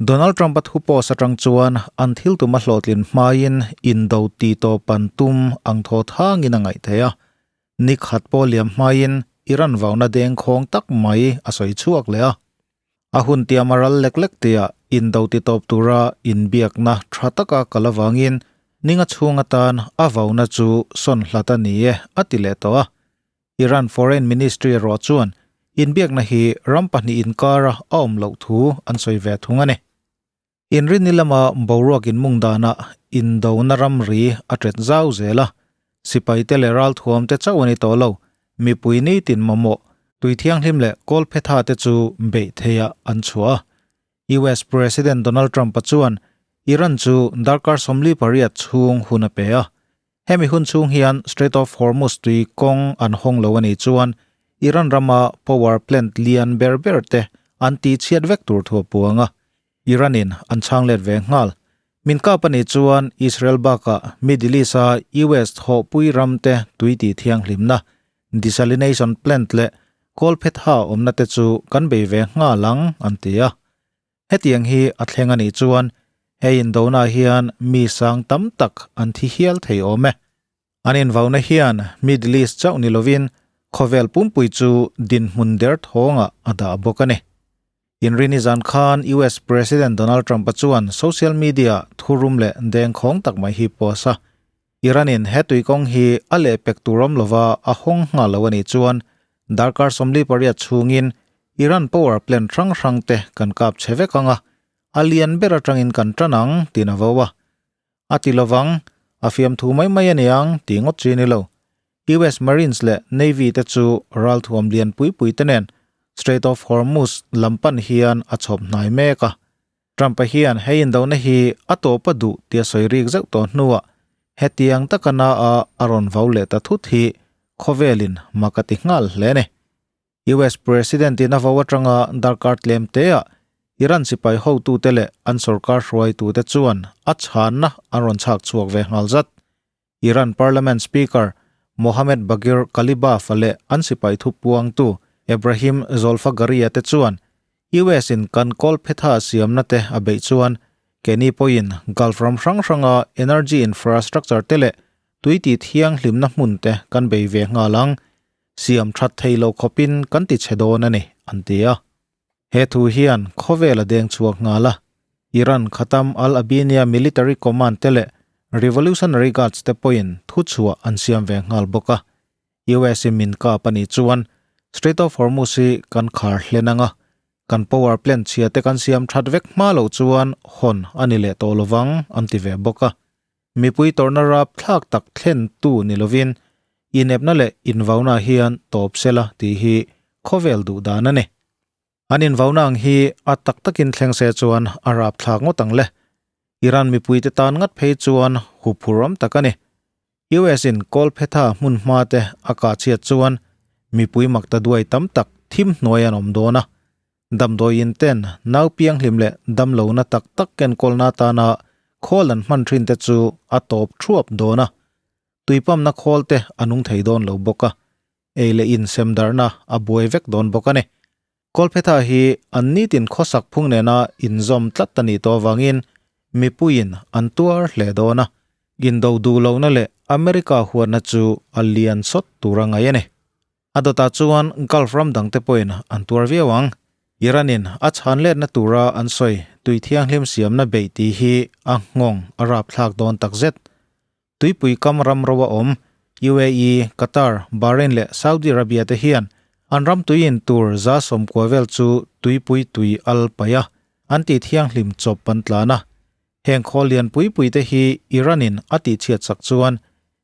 Donald Trump-a thu post atang chuan an thil tum a hlawhtlin hmain indo ti tawp an tum ang thaw thangin a ngaih theih a. Ni khat pawh liam hmain Iran vauna dengkhawng tak mai a sawi chhuak leh a. A hun tiam a ral lek lek tia indo ti tawp tura inbiakna tha taka kal avangin ninga chhung atan a vauna chu sawn hlat a ni e a ti leh tawh a. Iran Foreign Ministry erawh chuan inbiakna hi ram pahnih inkara a awm loh thu an sawi ve thung a ni. Inrinni lama boruak inmung danah indona ramri a ṭet zau zel a, sipaite leh ralthuamte chauh a ni tawh lo, mipui nitin mamawh, tui thianghlim leh kawlphetha te chu beih theiah an chhuah a. US President Donald Trump-a chuan Iran chu darkar 48 chhung hun a pe a, Hemi hun chhung hian Strait of Hormuz tui kawng an hawng lo a nih chuan Iran rama power plant lian ber ber te an tih chhiat vek tur thu a puang a, Iran in an chhang let ve nghal. Min kap a nih chuan Israel bakah Middle East a US thawhpui ram te tui tih thianghlimna, desalination plant leh kawlphetha awmna te chu kan bei ve nghal ang an ti a. Hetiang hi a thleng a nih chuan he indona hian mi sang tam tak an thi hial thei awm e. An invauna hian Middle East chauh ni lovin khawvel pumpui chu dinhmun der thawngah a dah bawk a ni. Inrini zan khan US President Donald Trump-a chuan social media thurum leh dengkhawng tak mai hi post a. Iran-in he tuikawng hi a lehpek tur awm lova a hawng nghal lo a nih chuan darkar 48 chhungin Iran power plant hrang hrang te kan kap chhe vek ang a, a lian ber atangin kan tan ang tiin a vo a. A ti lovang, a fiamthu mai mai a niang tih ngawt chi a ni lo. US Marines leh Navy te chu ralthuam lian pui pui te nen Strait of Hormuz lam pan hian a chhawp hnai mek a. Trump-a hian hei indona hi a tawp a duh tia sawi rik zeuh tawh hnuah hetiang taka na a a rawn vau leh ta thut hi khawvelin mak a ti nghal hle a ni. US President in a vau atanga darkar tlem teah Iran sipai hotute leh an sorkar hruaitute chuan a chhanna an rawn chhak chhuak ve nghal zat. Iran Parliament Speaker Mohammad Bagher Qalibaf-a leh an sipai thupuangtu Ebrahim Zolfaghari-a te chuan US in kan kawlphetha siamna te a beih chuan keini pawhin Gulf ram hrang hranga energy infrastructure te leh tui tih thianghlimna hmun te kan bei ve nghal ang, siam that thei lo khawpin kan ti chhe dawn a ni, an ti a. He thu hian khawvel a deng chhuak nghal a, Iran Khatam al-Abinia Military Command te leh Revolutionary Guards te pawhin thuchhuah an siam ve nghal bawk a. US in min kap a nih chuan Strait of Hormuz hi kan khar hlen ang a, kan power plant chhia te kan siam that vek hma loh chuan hawn a ni leh tawh lovang an ti ve bawk a. Mipui tawrhna rap thlak tak thlen tu ni lovin inepna leh invauna hian tawp sela tih hi khawvel duh dan a ni. An invauna ang hi a tak takin thleng se chuan a rap thlak ngawt ang le. Iran mipuite tan ngat phei chuan huphur awm tak a ni. US in kawlphetha hmun hma te a kah chhiat chuan mipui makta duai tam tak thim hnuai an awm dawn a. Damdawiin ten nau pianghlim leh damlohna tak tak enkawlna atana khawl an hman thin te chu a tawp thuap dawn a, tuipamna khawl te a nung thei dawn lo bawk a, ei leh in sem darhna a buai vek dawn bawk a ni. Kawlphetha hi an nitin khawsak phung nena inzawm tlat a nih tawh avangin mipuiin an tuar hle dawn a, indo duh lohna leh America huatna chu a lian sawt tur a ngaih a ni. A dawtah chuan Gulf ram dangte pawhin an tuar viau ang. Iran-in a chhan letna tura an sawi tui thianghlim siamna beih tih hi a nghawng a rapthlak dawn takzet. Tuipui kam ram ro a awm UAE, Qatar, Bahrain leh Saudi Arabia te hian an ram tui in tur 90 vel chu tuipui tui al paih a, an tih thianghlim chawp an tlan a. Heng khawl lian pui pui te hi Iran-in a tihchhiat sak chuan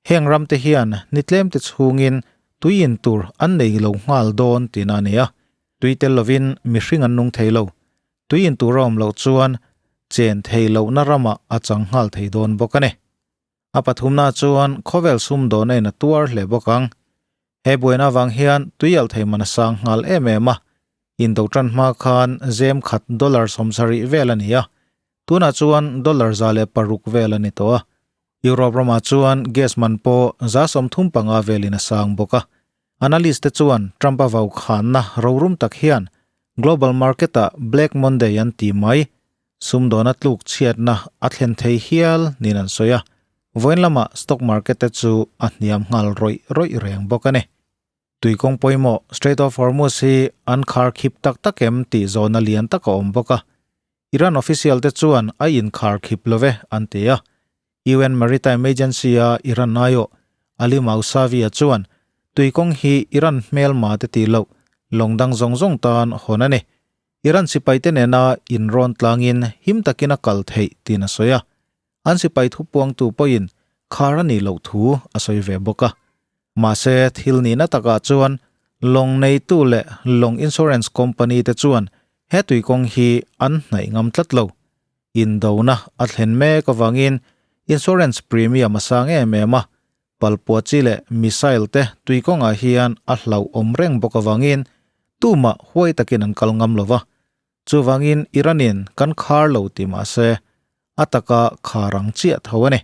heng ram te hian ni tlem te chhungin tui in tur an nei lo nghal dawn tihna a ni a. Tui tel lovin mihring an nung thei lo. Tui in tur a awm loh chuan chen thei lohna ramah a chang nghal thei dawn bawk a ni. A pathumna chuan khawvel sumdawn a in a tuar hle bawk ang. He buaina avang hian tui alh thei man a sang nghal em em a. Indo tan hma khan zem khat dollar 70 vel a ni a, tunah chuan dollar 106 vel a ni tawh a. Europe ramah chuan gas man pawh 35 velin a sang bawk a. Analyst te chuan Trump-a vau khanna rorum tak hian global market-ah Black Monday an ti mai. Sumdawna tluk chhiatna a thlen thei hial niin an sawi a, vawiin lama stock market te chu a hniam nghal rawih rawih reng bawk a ni. Tuikawng pawimawh Strait of Hormuz hi an khar khip tak tak em tih zawhna lian tak a awm bawk a, Iran official te chuan a inkhar khip lo ve an ti a. UN Maritime Agency-a Iran aiawh Ali Mousavi-a chuan tuikawng hi Iran hmelma te tih loh lawng dang zawng zawng tan hawn a ni. Iran sipaite nena inrawn tlangin him takin a kal theih tiin a sawi a. An sipai thupuangtu pawhin khar a nih loh thu a sawi ve bawk a. Mahse, thil nihna takah chuan lawng neitu leh lawng insurance company te chuan he tuikawng hi an hnaih ngam tlat lo. Indona a thlen mek avangin insurance premium a sang em em a, palpua chi leh missile te tuikawngah hian a hlauhawm reng bawk avangin tumah huai takin an kal ngam lo va. Chuvangin Iran-in kan khar lo ti mah se, a taka khar ang chiah tho a ni.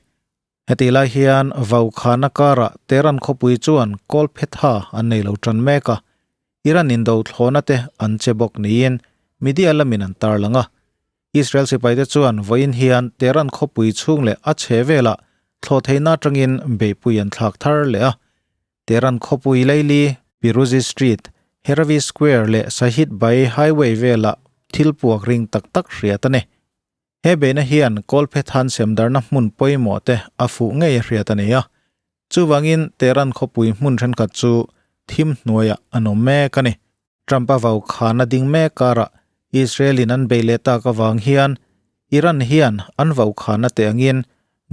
Hetih lai hian Vaukhana karah Tehran khawpui chuan kawl phetha an nei lo tan mek a, Iran indo thlawhna te an che bawk niin media lamin an tarlang a. Israel sipaite chuan vawiin hian Tehran khawpui chhung leh a chhe velah thlawh theihna atangin beihpui an thlak thar leh a. Tehran khawpui Laili, Pirouzi Street, Heravi Square leh Shahid Bay Highway velah thil puak ring tak tak hriat a ni. He beihna hian Kawlphethan semdarna hmun pawimawh te a fuh ngei a hriat a ni a. Chuvangin Tehran khawpui hmun thenkhat chu thim hnuaiah an awm mek a ni. Trump-a vau khan a ding mek karah Israel-in an bei leh tak avang hian Iran hian an vau khanna teh angin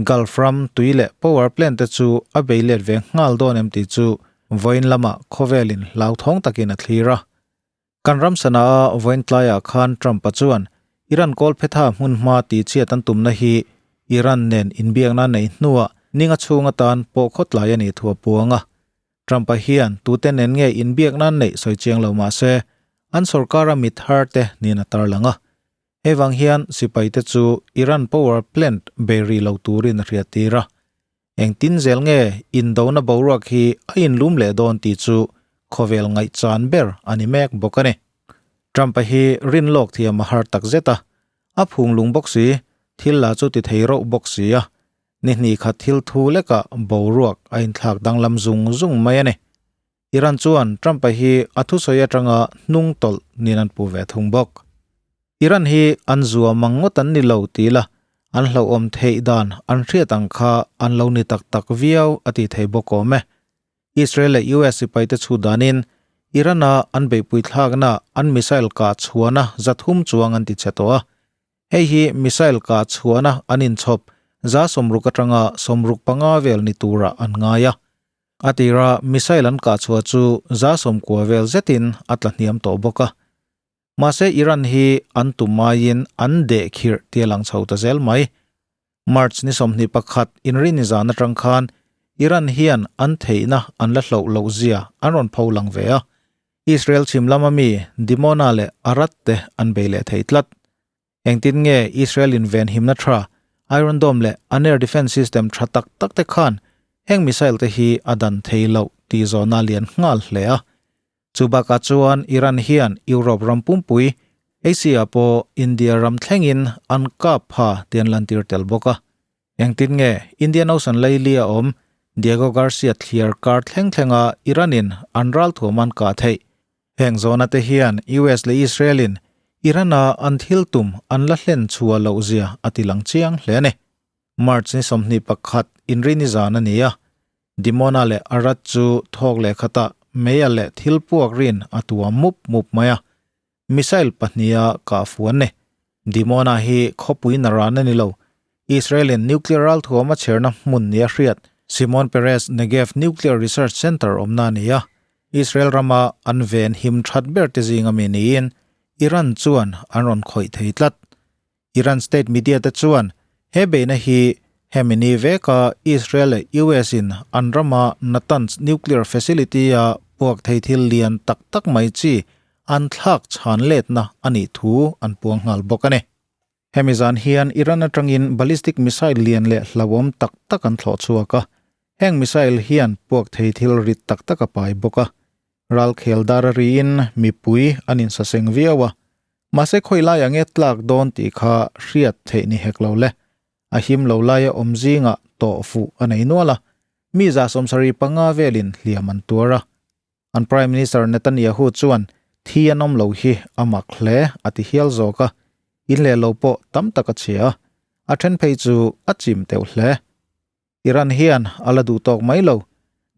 Gulf ram tui leh power plant te chu a bei let ve nghal dawn em tih chu vawiin lamah khawvelin hlauthawng takin a thlir a. Kan ram sana a vawiin tlaiah khan Trump-a chuan Iran kawlphetha hmun hma tihchhiat an tumna hi Iran nen inbiakna neih hnuah ninga chhung atan pawh khawtlai a nih thu a puang a. Trump-a hian tute nen nge inbiakna neih sawi chiang lo mah se, an sorkara mi thar te nin a tarlang a. Hei vang hian sipaite chu Iran power plant bei rih lo turin a hriattir a. Engtin zel nge indona boruak hi a inlum leh dawn tih chu khawvel ngaihchan ber a ni mek bawk a ni. Trump-a hi rinlawk thiam a har tak zet a, a phunglung bawk si, thil la chu ti thei rauh bawk si a, ni hnih khat thil thu lekah boruak a inthlak danglam zung zung mai a ni. Iran chuan Trump-a hi a thusawi atanga hnung tawlh niin an pu ve thung bawk. Iran hi an zua mang ngawt an ni lo ti la, an hlauhawm theih dan an hriat ang kha an lo ni tak tak viau a ti thei bawk awm e. Israel leh US sipaite chhut danin Iran-a an beihpui thlakna an missile kah chhuahna zathum chuang an ti chhe tawh a. Hei hi missile kah chhuahna an inchhawp 60 atanga 65 vel ni turah an ngai a. A tira missile an kah chhuah chu 90 vel zetin a tla hniam tawh bawk a. Mahse Iran hi an tum aiin an deh khirh tia lang chho ta zel mai. March ni 21 inrini zan atang khan Iran hian an theihna an la hloh loh zia an rawn pho lang ve a. Israel chhim lama mi Dimona leh Arad te an bei leh thei tlat. Engtin nge Israel in venhimna tha Iron Dome leh an air defence system tha tak tak te khan heng missile te hi a dan thei loh tih zawhna lian nghal hle a. Chu bakah chuan Iran hian Europe ram pumpui, Asia pawh India ram thlengin an kap pha tih an lantir tel bawk a. Engtin nge Indian Ocean laili a awm Diego Garcia thliar kar thleng thlenga Iran-in an ralthuam an kah theih? Heng zawhna te hian US leh Israel-in Iran-a an thil tum an la hlen chhuah loh zia a ti lang chiang hle a ni. March ni 21 inrini zan a ni a, Dimona leh Arad chu thawk leh khatah meia leh thil puak rin a tuam mup mup mai a, missile pahniha kah fu an ni. Dimona hi khawpui naran a ni lo, Israel-in nuclear ralthuam a chherna hmun nia hriat Shimon Peres Negev Nuclear Research Center awmna a ni a, Israel rama an ven him that ber te zinga mi niin Iran chuan an rawn khawih thei tlat. Iran state media te chuan he beihna hi hemi ni veka Israel leh US in an rama Natanz nuclear facility a puak thei thil lian tak tak mai chi an thlak chhan letna a nih thu an puang nghal bawk a ni. Hemi zan hian Iran atangin ballistic missile lian leh hlauhawm tak tak an thlawh chhuak a, heng missile hian puak thei thil rit tak tak a pai bawk a. Ralkhel dar a riin mipui an insaseng viau a. Mahse khawi lai ang e tlak dawn tih kha hriat theih ni hek lo le. A him lo laia awm zingah tawh fuh a nei nual a, mi 75 velin hliam an tuar a. An Prime Minister Netanyahu chuan thi an awm lo hi a mak hle a ti hial zawk a, in leh lo pawh tam tak a chhia a, a then phei chu a chim teuh hle. Iran hian a la duh tawk mai lo.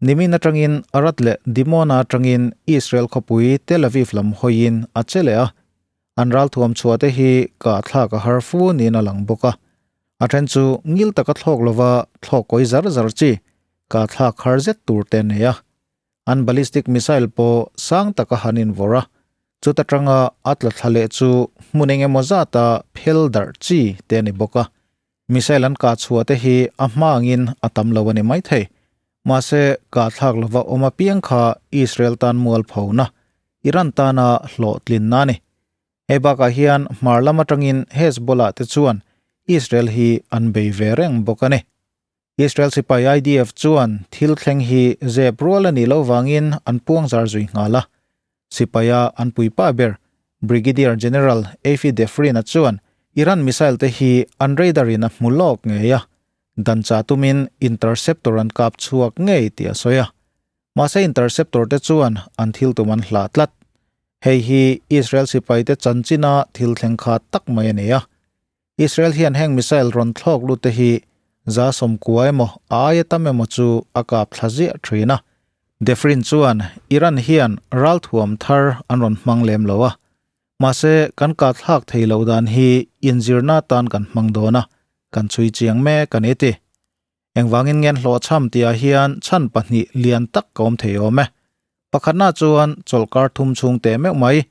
Nimin atangin Arad leh Dimona atangin Israel khawpui Tel Aviv lam hawiin a che leh a. An ralthuam chhuah te hi kahthlak a har fu niin a lang bawk a. A then chu ngil taka thlawk lova thlawk kawi zar zar chi kahthlak har zet tur te a nei a. An ballistic missile pawh sang taka han invawrh a, chuta tanga a tla thla leh chu hmun eng emaw zata phel darh chi te a ni bawk a. Missile an kah chhuah te hi a hma angin a tam lo a ni maithei. Mahse, kah thlak lova awm apiang kha Israel tan mualphona, Iran tana hlawhtlinna a ni. Hei bakah hian hmar lam atangin Hezbollah te chuan Israel hi an bei ve reng bawk a ni. Israel sipai IDF chuan thil thleng hi zep rual a nih loh vangin an puang zar zui nghal a. Sipaia an puipa ber Brigadier General Efi Defrin-a chuan Iran missile te hi an radar in a hmu lawk ngei a, dan chah tumin interceptor an kap chhuak ngei tih a sawi a. Mahse interceptor te chuan an thil tum an hlah tlat. Hei hi Israel sipaite chanchina thil thleng kha tak mai a ni a. Israel hian heng missile rawn thlawk lut te hi 90 emaw a aia tam emaw chu a kap thla ziah thin a. Defrin chuan Iran hian ralthuam thar an rawn hmang lem lo a, mahse kan kah thlak thei loh dan hi inzirna atan kan hmang dawn a, kan chhui chiang mek a ni ti. Engvangin ngen hlawhchham tihah hian chhan pahnih lian tak ka awm thei awm e. Pakhatna chuan chawlhkar thum chhung teh meuh mai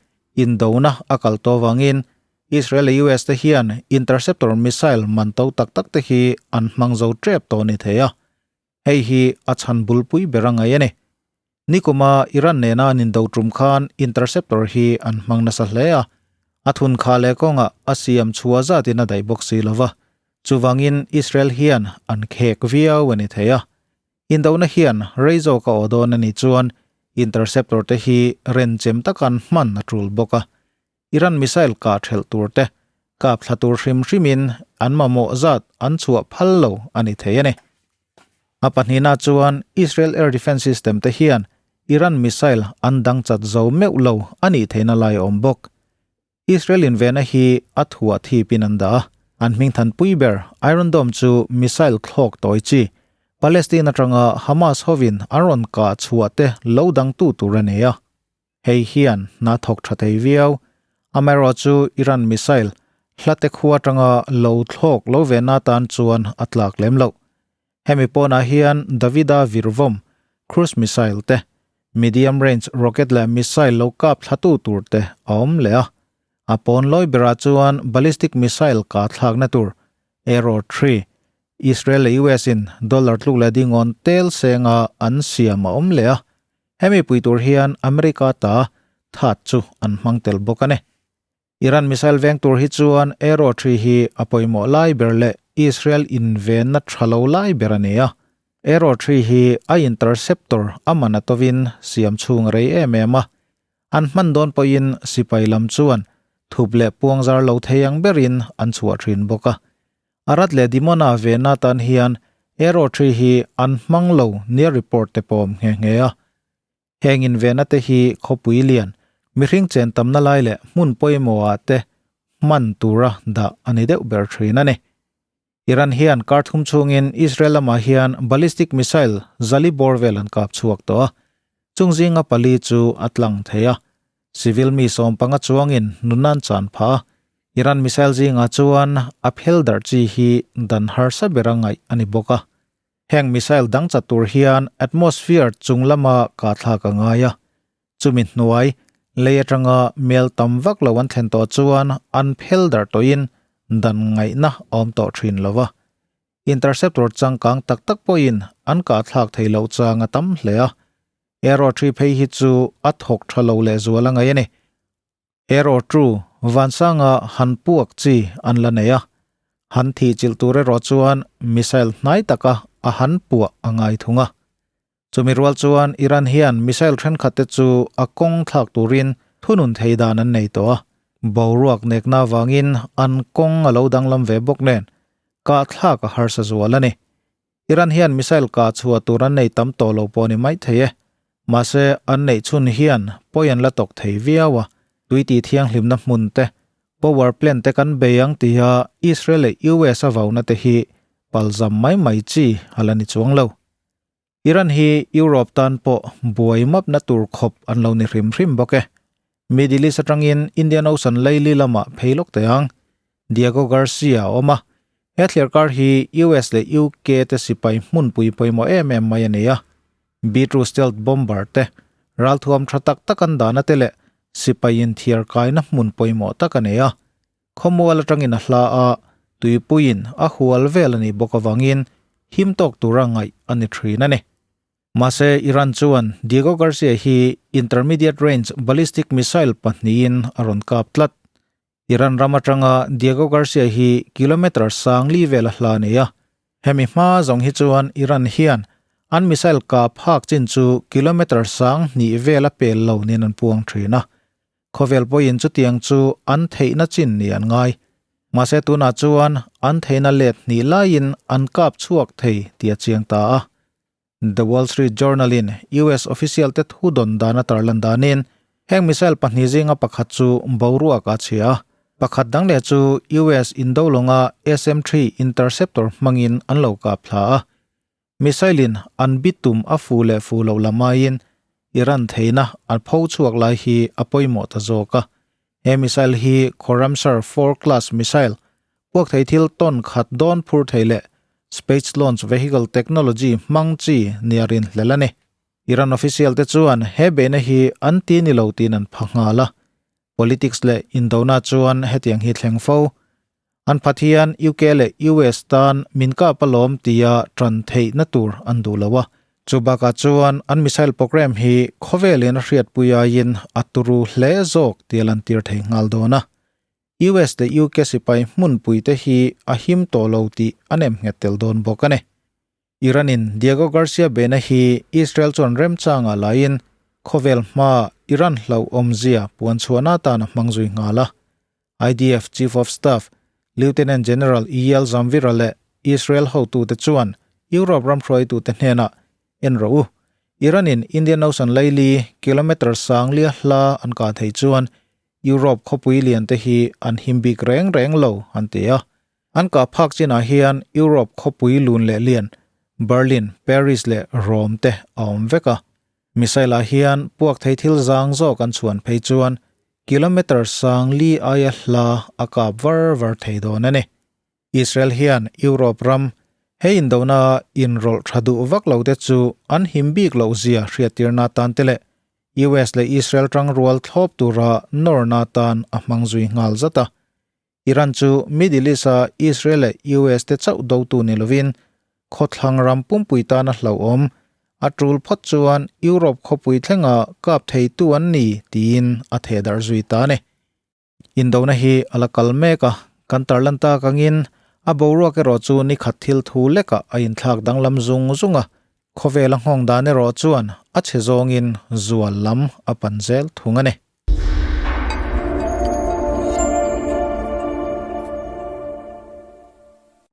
indona a kal tawh avangin Israel leh US te hian interceptor missile man to tak tak te hi an hmang zo tep tawh ni thei a. Hei hi a chhan bulpui ber a ngaih a ni. Nikuma Iran nena an indo tum khan interceptor hi an hmang nasa hle a, a thun kha leh kawngah a siam chhuah zatin a daih bawk si lova, chuvangin Israel hian an khek viau a ni thei a. Indona hian rei zawk a aw dawn a nih chuan interceptor te hi renchem taka an hman a tul bawk a. Iran missile kah thelh tur te, kap thla tur hrim hrimin an mamawh zat an chhuah phal lo a ni thei a ni. A pahnihna chuan Israel air defence system te hian Iran missile an dang chat zo meuh lo a nih theihna lai a awm bawk. Israel invehna hi a thuah thipin an dah a, an hmingthanpui ber Iron Dome chu missile thlawk tawi chi Palestine atanga Hamas hovin an rawn kah chhuah te lo dangtu tur a nei a. Hei hian hna thawk tha thei viau. Amaherawh chu Iran missile hlate khua atanga lo thlawk lo ve na tan chuan a tlak lem loh. Hemi pawnah hian Davida virvawm, cruise missile te, medium range rocket leh missile lo kap thlatu tur te a awm leh a. A pawn lawi berah chuan ballistic missile kah thlakna tur Arrow 3, Israel leh US in dollar tluk leh dingawn tel senga an siam a awm leh a. Hemi pui tur hian America ta that chu an hmang tel bawk a ni. Iran missile veng tur hi chuan Arrow 3 hi a pawimawh lai ber leh Israel invenna tha lo lai ber a ni a. Arrow 3 hi a interceptor a man a tovin siam chhung a rei em em a. An hman dawn pawhin sipai lam chuan thup leh puangzar lo thei ang berin an chhuah thin bawk a. Arad leh Dimona vena tan hian Arrow 3 hi an hmang lo nia report te pawh awm nghe nghe a. Heng invena te hi khawpui lian, mihring chen tamna lai leh hmun pawimawhah te hman tura dah a ni deuh ber thin a ni. Iran hian kar thum chhungin Israel lamah hian ballistic missile zali bawr vel an kap chhuak tawh a, chung zinga pali chu a tlang thei a. Civil mi 15 chuangin nunan chan phah a, Iran missile zingah chuan a phel darh chi hi dan harsa bera ngaih a ni bawk a. Heng missile dang chat tur hian atmosphere chung lama kah thlak a ngai a. Chumi hnuai, lei atanga mel tam vak lo an thlen tawh chuan an phel darh tawhin dan ngaihna a awm tawh thin lo va. Interceptor changkang tak tak pawhin an kah thlak thei loh chang a tam hle a. Arrow 3 phei hi chu a thawk tha lo lehzual a ngaih a ni. Arrow 2, Vansanga han puak chi an la nei a. Han thih chilh tur erawh chuan missile hnai taka a han puah a ngai thung a. Chumi rual chuan Iran hian missile thenkhat te chu a kawng thlak turin thunun thei dan an nei tawh a. Boruak nekna avangin an kawng a lo danglam ve bawk nen, kahthlak a harsa zual a ni. Iran hian missile kah chhuah tur an nei tam tawh lo pawh ni mai thei e. Mahse, an neih chhun hian pawi an la tawk thei viau a, tui tih thianghlimna hmun te, power plant te kan bei ang tiha Israel leh US a vauna te hi palzam mai mai chi a la ni chuang lo. Iran hi Europe tan pawh buai mapna tur khawp an lo ni hrim hrim bawk e. Middle East atangin Indian Ocean leili lamah phei lawk teh ang. Diego Garcia a awm a, he thliarkar hi US leh UK te sipai hmunpui pawimawh em em mai a ni a. B-2 stealth bomber te, ralthuam tha tak tak an dahna te leh sipai inthiar kaina hmun pawimawh tak a ni a. Khawmual atangin a hla a, tuipuiin a hual vel a nih bawk avangin him tawk tura ngaih a ni thin a ni. Mahse, Iran chuan Diego Garcia hi intermediate range ballistic missile pahnihin a rawn kap tlat. Iran ram atanga Diego Garcia hi kilometre sangli vel a hla a nei a. Hemi hma zawng hi chuan Iran hian an missile kap hak chin chu kilometre 2000 vel a pel lo niin an puang thin a. Khawvel pawhin chutiang chu an theihna chin ni an ngai. Mahse tunah chuan an theihna let hnih laiin an kap chhuak thei tih a chiang ta a. The Wall Street Journal-in US official te thu dawn dan a tarlan danin heng missile pahnih zinga pakhat chu boruak a chhia a, pakhat dang leh chu US indo lawnga SM-3 interceptor hmangin an lo kap thla a. Missile-in an bitum a fu leh fu loh lam aiin Iran theihna a pho chhuak lai hi a pawimawh ta zawk a. He missile hi Khorramshahr 4 class missile, puak thei thil ton khat dawn phur thei leh space launch vehicle technology hmang chi nia rinhlel a ni. Iran official te chuan he beihna hi an ti ni lo tiin an pha nghal a. Politics leh indona chuan hetiang hi thleng fo. An Pathian UK leh US tan min kap alawm tia tan theihna tur an duh lo a. Chu bakah chuan an missile program hi khawvelin a hriatpui aiin a turu hle zawk tia lantir thei nghal dawn a. US leh UK sipai hmunpui te hi a him tawh lo tih a nem nghet tel dawn bawk a ni. Iran-in Diego Garcia bena hi Israel chuan remchangah laiin khawvel hmaa Iran hlauhawmzia puan chhuahna atan a hmang zui nghal a. IDF Chief of Staff Lieutenant General Eyal Zamvira leh Israel hotute chuan Europe ram hruaitute hnenah en rawh u. Iran-in Indian Ocean laili kilometre sanglia hla an kah thei chuan Europe khawpui lian te hi an him bik reng reng lo an ti a. An kah phak chinah hian Europe khawpui lun leh lian Berlin, Paris leh Rome te a awm vek a. Missile ah hian puak thei thil zang zawk an chhuan phei chuan kilometre 4000 aia hla a kap var var thei dawn a ni. Israel hian Europe ram he indona inrawlh tha duh vak lo te chu an him bik loh zia hriattirna tan te leh US leh Israel tangrual thlawp tura nawrna tan a hmang zui nghal zat a. Iran chu Middle East-a Israel leh US te chauh dotu ni lovin khawthlang ram pumpui tana hlauhawm a tul phawt chuan Europe khawpui thlenga kap theitu an ni tiin a thehdarh zui ta a ni. Indona hi a la kal mek a, kan tarlan tak angin a boruak erawh chu ni khat thil thu lekah a inthlak danglam zung zung a, khawvela nghawng dan erawh chuan a chhe zawngin zual lam a pan zel thung a ni.